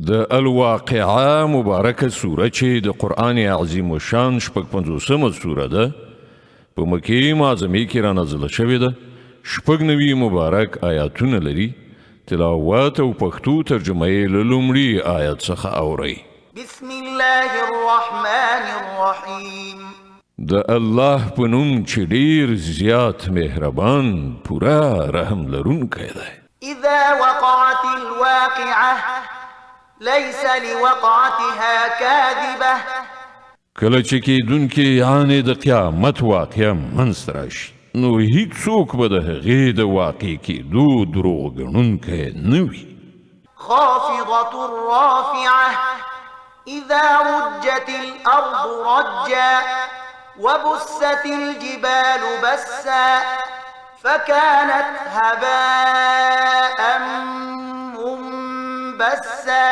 د الواقعه مبارکه سوره چې د قرآن عظیم الشان 56مه سوره ده، په مکې معظمې کې را نازله شوې ده. 96 مبارک آیاتونه لري. تلاوت او پښتو ترجمه یې له لومړي آیت څخه اورئ. بسم الله الرحمن الرحیم. د الله په نوم چې ډیر زیات مهربان، پوره رحم لرونکی دی. اذا وقعت الواقعه ليس لوقعتها كاذبه. کله چې کېدونکې یعنې د قیامت واقعه منځته راشي، نو هیڅوک به د هغې د واقع کېدو دروغ ګڼونکی نه وي. خافضة رافعة إذا رجت الأرض رجا وبست الجبال بسا فكانت هباء منبسا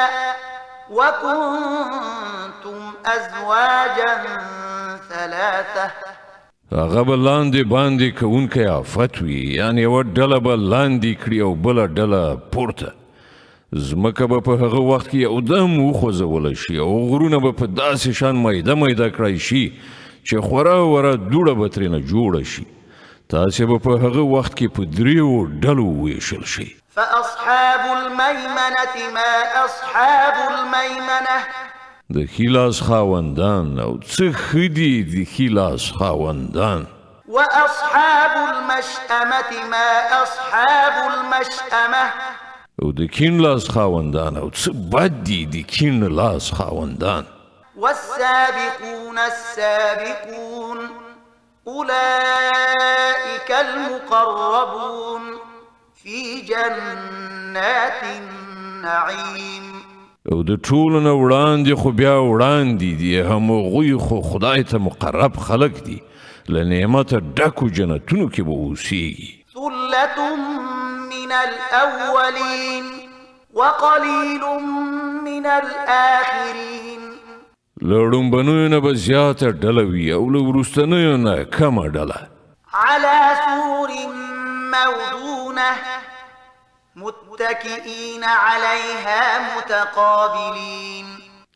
وكنتم أزواجا ثلاثة. هغه به لاندې باندې کوونکی آفت وي، یعنې یوه ډله به لاندې کړي او بله ډله پورته. ځمکه به په هغه وخت کې یو دم وخوځوله شي او غرونه به په داسې شان میده میده کړای شي چې خورا وره دوړه به ترېنه جوړه شي. تاسې به په هغه وخت کې په دریو ډلو وویشل شئ. فأصحاب الميمنة ما أصحاب الميمنة. د ښي لاس خاوندان او څه ښه دي د ښي لاس خاوندان. وأصحاب المشأمة ما أصحاب المشأمة. او د کیڼ لاس خاوندان او څه بد دي د کیڼ لاس خاوندان. والسابقون السابقون أولئك المقربون في جنات النعيم. او د ټولو نه وړاندې خو بیا وړاندې دي، همغوی خو خدای ته مقرب خلک دي، له نعمته ډکو جنتونو کې به اوسیږي. ثلة من الأولين وقليل من الآخرين. له ړومبنیو نه به زیاته ډله وي او له وروستنیو نه کمه ډله. على سرر موضونة متكئين عليها متقابلين.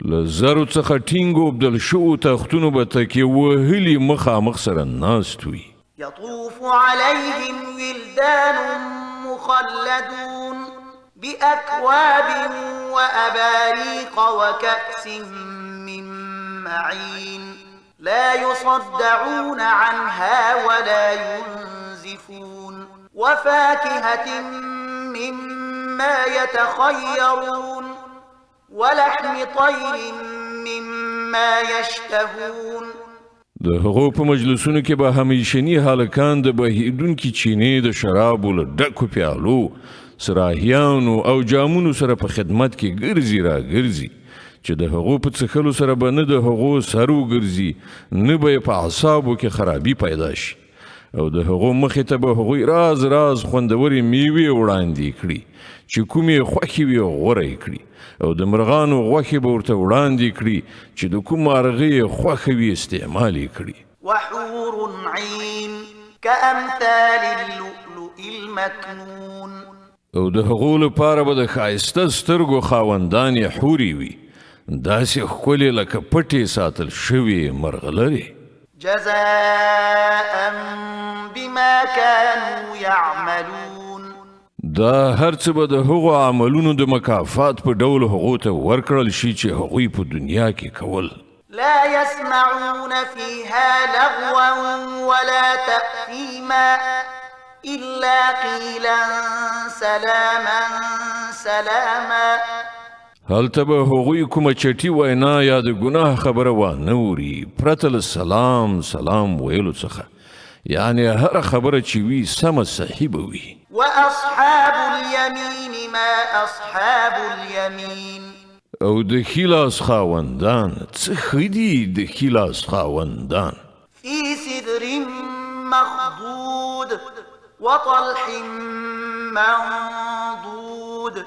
له زرو څخه ټینګو اوبدل شوو تختونو به تکیه وهلي مخامخ سره ناست وي. يطوف عليهم ولدان مخلدون بأكواب وأباريق وكأس من معين لا يصدعون عنها ولا ينزفون وفاكهة مما يتخيرون ولحم طير مما يشتهون. د هغو په مجلسونو کې به همیشني هلکان د بهیدونکي چینې د شرابو له ډکو پیالو، سراهیانو او جامونو سره په خدمت کې ګرځي را ګرځي، چې د هغو په څښلو سره به نه د هغو سر وګرځي، نه به یې په اعصابو کې خرابي پیدا شي، او د هغو مخې ته به هغوی راز راز خوندورې میوې وړاندې کړي چې کومې یې خوښې وي غوره یې کړي، او د مرغانو غوښې به ورته وړاندې کړي چې د کوم مارغه یې خوښه وي استعمال یې کړي. وحور عين كأمثال اللؤلؤ المكنون. او د هغو لپاره به د ښایسته سترګو خاوندانې حورې وي، داسې ښکلې لکه پټې ساتل شوې مرغلرې. جزاء بما كانوا يعملون. دا هر څه به د هغو عملونو د مکافات په ډول هغو ته ورکړل شي چې هغوی په دنیا کې کول. لا يسمعون فيها لغوا ولا تأثيما إلا قيلا سلاما سلاما. هلته به هغوی کومه چټي وینا یا د ګناه خبره وانه اوري پرته له سلام سلام ویلو څخه، یعنې هره خبره چې وي سمه صحیح به وي. وأصحاب اليمين ما أصحاب اليمين. او د ښي لاس خاوندان څه ښه دي د ښي لاس خاوندان. في سدر مخضود وطلح منضود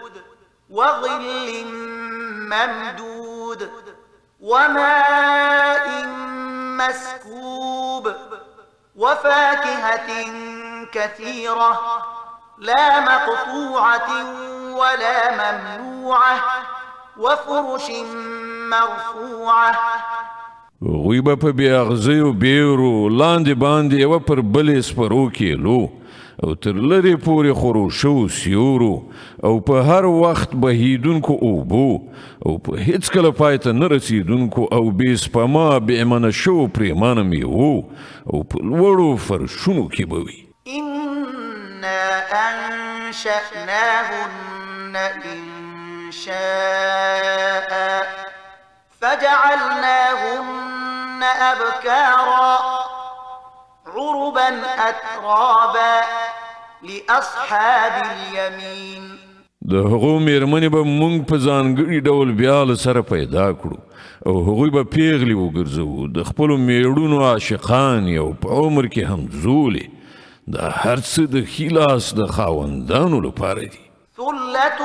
وظل ممدود وماء مسكوب وفاكهة كثيرة لا مقطوعة ولا ممنوعة وفرش مرفوعة. هغوی به په بې اغزیو بیرو لاندې باندې یوه پر بلې سپرو کېلو او تر لرې پورې خورو شوو سیورو او په هر وخت بهیدونکو اوبو او په هیڅکله پای ته نه رسیدونکو او بې سپما بې منه شوو پریمانه میوو او په لوړو فرشونو کې به وي. إنا أنشأناهن إنشاء فجعلناهن أبكارا عربا أترابا لأصحاب اليمين. د هغو میرمنې به مونږ په ځانګړي ډول بیا له سره پیدا کړو او هغوی به پیغلې وګرځوو، د خپلو میړونو عاشقان او په عمر کې همزولې. دا هر څه د ښي لاس د خاوندانو لپاره دي. ثلة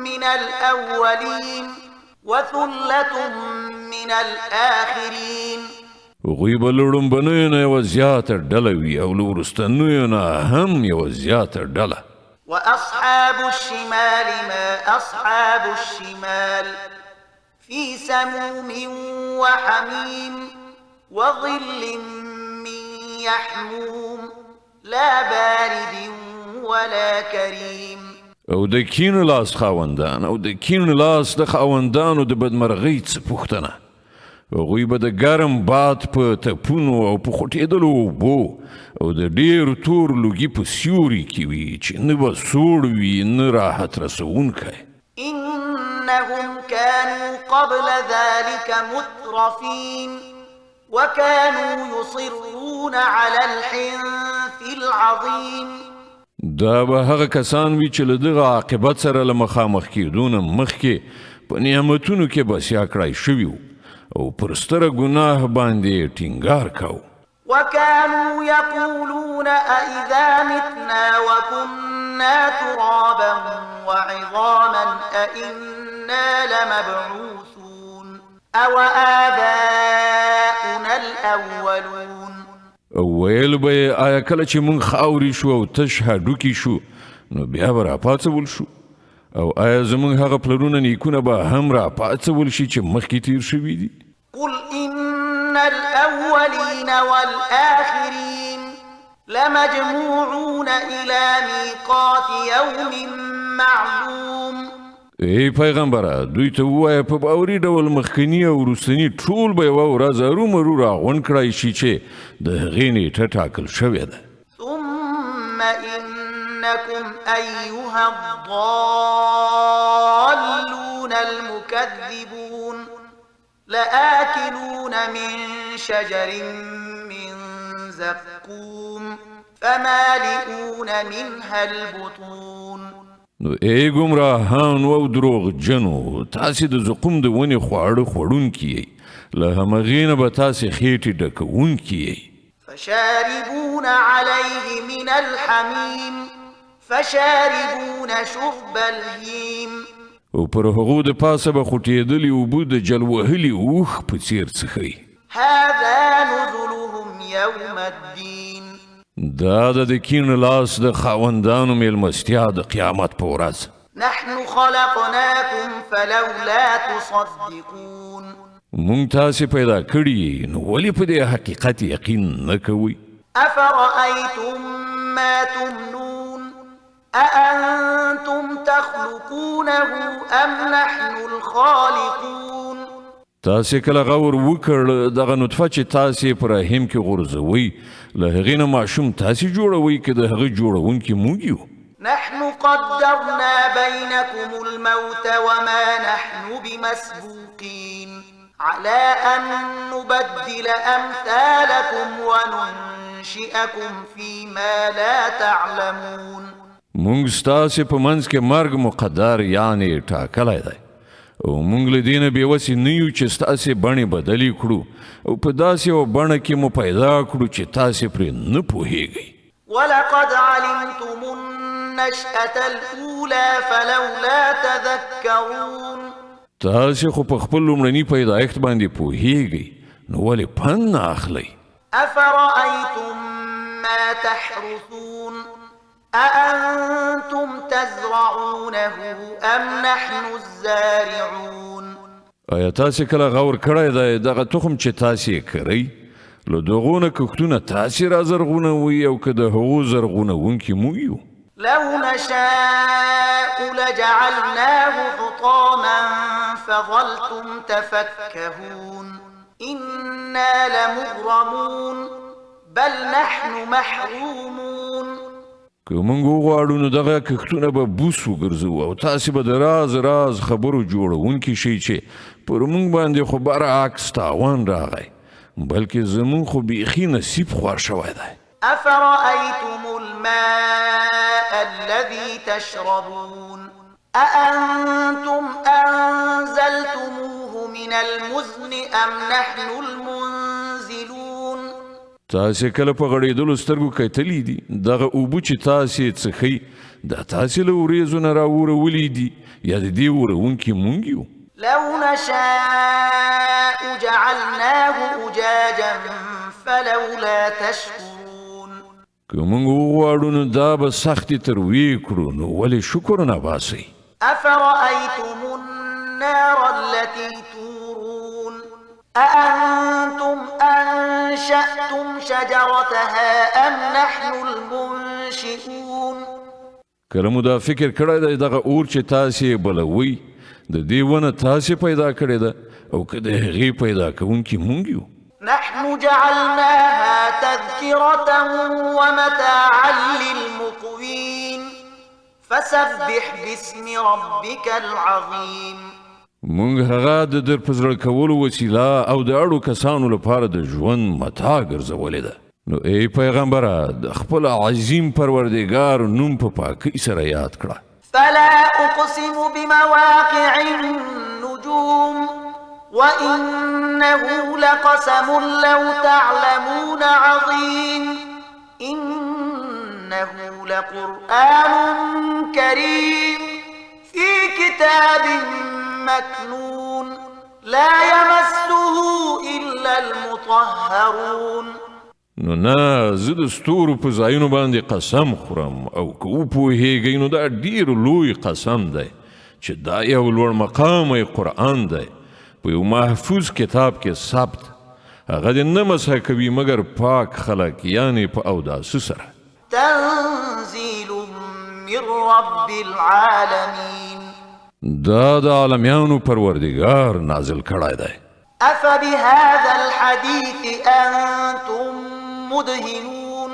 من الأولين وثلة من الآخرين. هغوی به له ړومبنیو نه یوه زیاته ډله وي او له وروستنیو نه هم یوه زیاته ډله. وأصحاب الشمال ما أصحاب الشمال في سموم وحميم وظل من يحموم لا بارد ولا كريم. او د کیڼ لاس خاوندان او د کیڼ لاس د خاوندانو د بدمرغۍ څه پوښتنه. هغوی به د ګرم باد په تپونو او په خوټېدلو اوبو او د ډېر تور لوګي په سیوري کې وي چې نه به سوړ وي نه راحت رسوونکی. إنهم كانوا قبل ذلك مترفين وكانوا يصرون على الحنث العظيم. دا به هغه کسان وي چې له دغه عاقبت سره له مخامخ کېدو نه مخکې په نعمتونو کې بسیا کړای شوي وو او پر ستره ګناه باندې ټینګار کاوه. وكانوا يقولون أإذا متنا وكنا ترابا وعظاما أإنا لمبعوثون أو آباؤنا الأولون. او ویل به یې آیا کله چې موږ خاورې شو او تش هډوکي شو نو بیا به راپاڅول شو؟ او آیا زموږ هغه پلرونه نیکونه به هم راپاڅول شي چې مخکې تیر شوي دي؟ قل إن الأولين والآخرين لمجموعون إلى ميقات يوم معلوم. ای پیغمبره، دوی ته ووایه په باوري ډول مخکني او وروستني ټول به یوه ورځ هرومرو راغونډ کړای شي چې د هغې نیټه ټاکل شوې ده. ثم إنكم أيها الضالون المكذبون لآكلون من شجر من زقوم فمالئون منها البطون. نو ای ګمراهانو او دروغجنو، تاسې د زقوم د ونې خواړه خوړونکي یئ، له همغې نه به تاسې خېټې ډکوونکي یئ. فشاربون عليه من الحميم فشاربون شرب الهيم. او پر هغو د پاسه به خوټېدلې اوبه د جل وهلي اوښ په څېر څښئ. هذا نزلهم يوم الدين. دا د کیڼ لاس د خاوندانو میلمستیا د قیامت په ورځ. نحن خلقناكم فلولا تصدقون. مونږ تاسې پیدا کړي یئ، نو ولې په دې حقیقت یقین نه کوئ؟ أفرأيتم ما تمنون أأنتم تخلقونه أم نحن الخالقون؟ تاسې کله غور وکړ دغه نطفه چې تاسې په رحم کې غورځوئ له هغې نه ماشوم تاسې جوړوئ که د هغه جوړوونکي موږ یو؟ نحن قدرنا بينكم الموت وما نحن بمسبوقين على أن نبدل أمثالكم وننشئكم فيما لا تعلمون. مونږ ستاسې په منځ کې مرګ مقدر یعنې ټاکلی دی او مونږ له دې نه بېوسې نه یو چې ستاسې بڼې بدلې کړو او په داسې یوه بڼه کې مو پیدا کړو چې تاسې پرې نه پوهیږئ. ولقد علمتم النشأة الأولى فلولا تذكرون. تاسې خو په خپل لومړني پیدایښت باندې پوهیږئ، نو ولې پند نه اخلئ؟ أفرأيتم ما تحرثون أأنتم تزرعونه أم نحن الزارعون؟ آیا تاسې کله غور کړی دی دغه تخم چې تاسې یې کرئ، له دغو نه کښتونه تاسې را زرغونوئ او که د هغو زرغونوونکي موږ یو؟ لو نشاء لجعلناه حطاما فظلتم تفكهون. إنا لمغرمون بل نحن محرومون. که موږ وغواړو نو دغه کښتونه به بوس وګرځوو او تاسې به د راز راز خبرو جوړوونکي شئ چې پر موږ باندې خو برعکس تاوان راغی، بلکې زموږ خو بیخي نصیب خوار شوی دی. أفرأيتم الماء الذي تشربون؟ أأنتم أنزلتموه من المزن أم نحن المنزلون؟ تاسې کله په غړېدلو سترګو کتلي دي دغه اوبه چې تاسې یې څښئ، دا تاسې له ورېځو نه راورولي دي یا د دې وروونکي موږ یو؟ لو نشاء جعلناه أجاجا فلولا تشكرون. که موږ وغواړو نو دا به سختې تروې کړو، نو ولې شکر نه باسئ؟ أفرأيتم النار التي تورون؟ أأنتم أنشأتم شجرتها أم نحن المنشئون؟ کله مو دا فکر کړی دی دغه اور چې تاسې یې بلوئ، د دې ونه تاسې پیدا کړې ده او که د هغې پیدا کوونکي موږ یو؟ نحن جعلناها تذكرة ومتاعا للمقوين فسبح باسم ربك العظيم. موږ هغه د در په زړه کولو وسیله او د اړو کسانو لپاره د ژوند متاع ګرځولې ده. نو ای پیغمبره، د خپل عظیم پروردګار نوم په پاکۍ سره یاد کړه. فلا أقسم بمواقع النجوم وإنه لقسم لو تعلمون عظيم. إنه لقرآن كريم في كتاب مكنون لا يمسه إلا المطهرون. نو نه، زه د ستورو په ځایونو باندې قسم خورم، او که وپوهېږئ نو دا ډېر لوی قسم دی چې دا یو لوړ مقامه قرآن دی، په یو محفوظ کتاب کې ثبت، هغه دې نه مسح کوي مګر پاک خلک، یعنې په اوداسه سره. تنزيل من رب العالمين. دا د عالمیانو پروردګار نازل کړی دی. أفبهذا الحديث أنتم مدهنون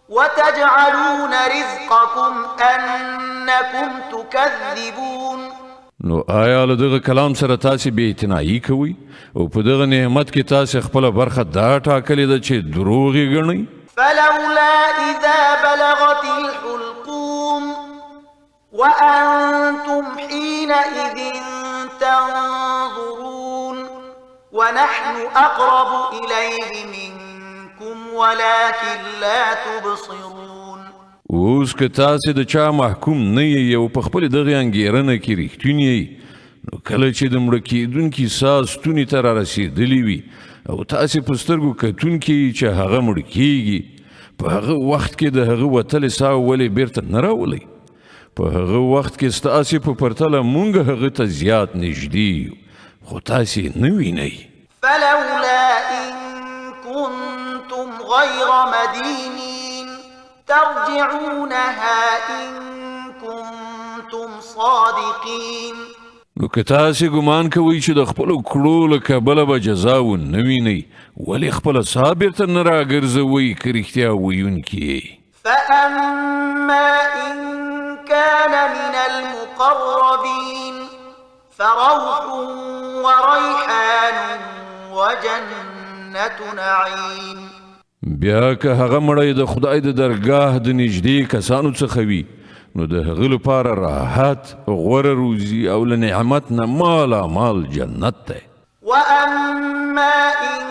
وتجعلون رزقكم أنكم تكذبون. نو آیا له دغه کلام سره تاسې بې اعتنایي کوئ او په دغه نعمت کې تاسې خپله برخه دا ټاکلې ده چې دروغ یې ګڼئ؟ فلولا إذا بلغت الحلقوم وأنتم حينئذ تنظرون ونحن أقرب إليه منكم ولكن لا تبصرون. اوس که تاسې د چا محکوم نه یئ او په خپلې دغې انګېرنه کې رښتوني یئ، نو کله چې د مړه کېدونکي ساه ستوني ته رارسېدلې وي او تاسې په سترګو کتونکي یئ چې هغه مړ کېږي، په هغه وخت کې د هغه وتلې ساه ولې بېرته نه راولئ؟ په هغه وخت کې ستاسې په پرتله مونږ هغه ته زیات نږدې یو، خو تاسې نه وینئ. فلولا إن كنتم غير مدينين ترجعونها إن كنتم صادقين. نو که تاسې ګمان کوئ چې د خپلو کړو له کبله به جزا ونه وینئ، ولې خپله ساه بېرته نه راګرځوئ که رښتیا ویونکي یئ؟ فأما إن كان من المقربين فروح وريحان وجنة نعيم. بیا که هغه مړی د خدای د درګاه د نږدې کسانو څخه وي، نو د هغه لپاره راحت، غوره روزي او له نعمت نه مالا مال جنت دی. وأما إن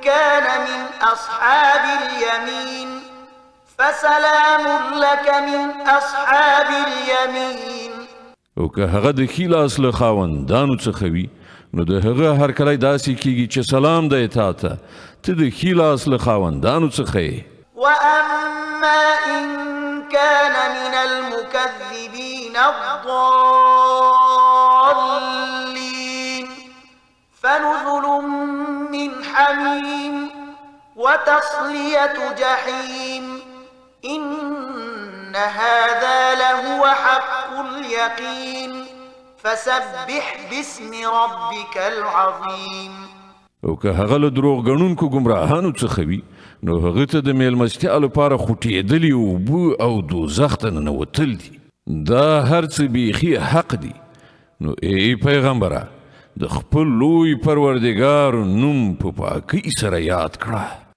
كان من أصحاب اليمين فسلام لك من أصحاب اليمين. او که هغه د ښي لاس له خاوندانو څخه وي، نو د هغه هرکلی داسې کیږي چې سلام دی تا ته، ته د ښي لاس له خاوندانو څخه یې. وأما إن كان من المكذبين الضالين فنزل من حميم وتصلية جحيم إن هذا لهو حق اليقين فسبح باسم ربك العظيم. او که هغه له دروغ ګڼونکو ګمراهانو څخه وي، نو هغه ته د میلمستیا لپاره خوټېدلې اوبه او دوزخ ته ننوتل دي. دا هر څه بیخي حق دي. نو ای پیغمبره، د خپل لوی پروردګار نوم په پاکۍ سره یاد کړه.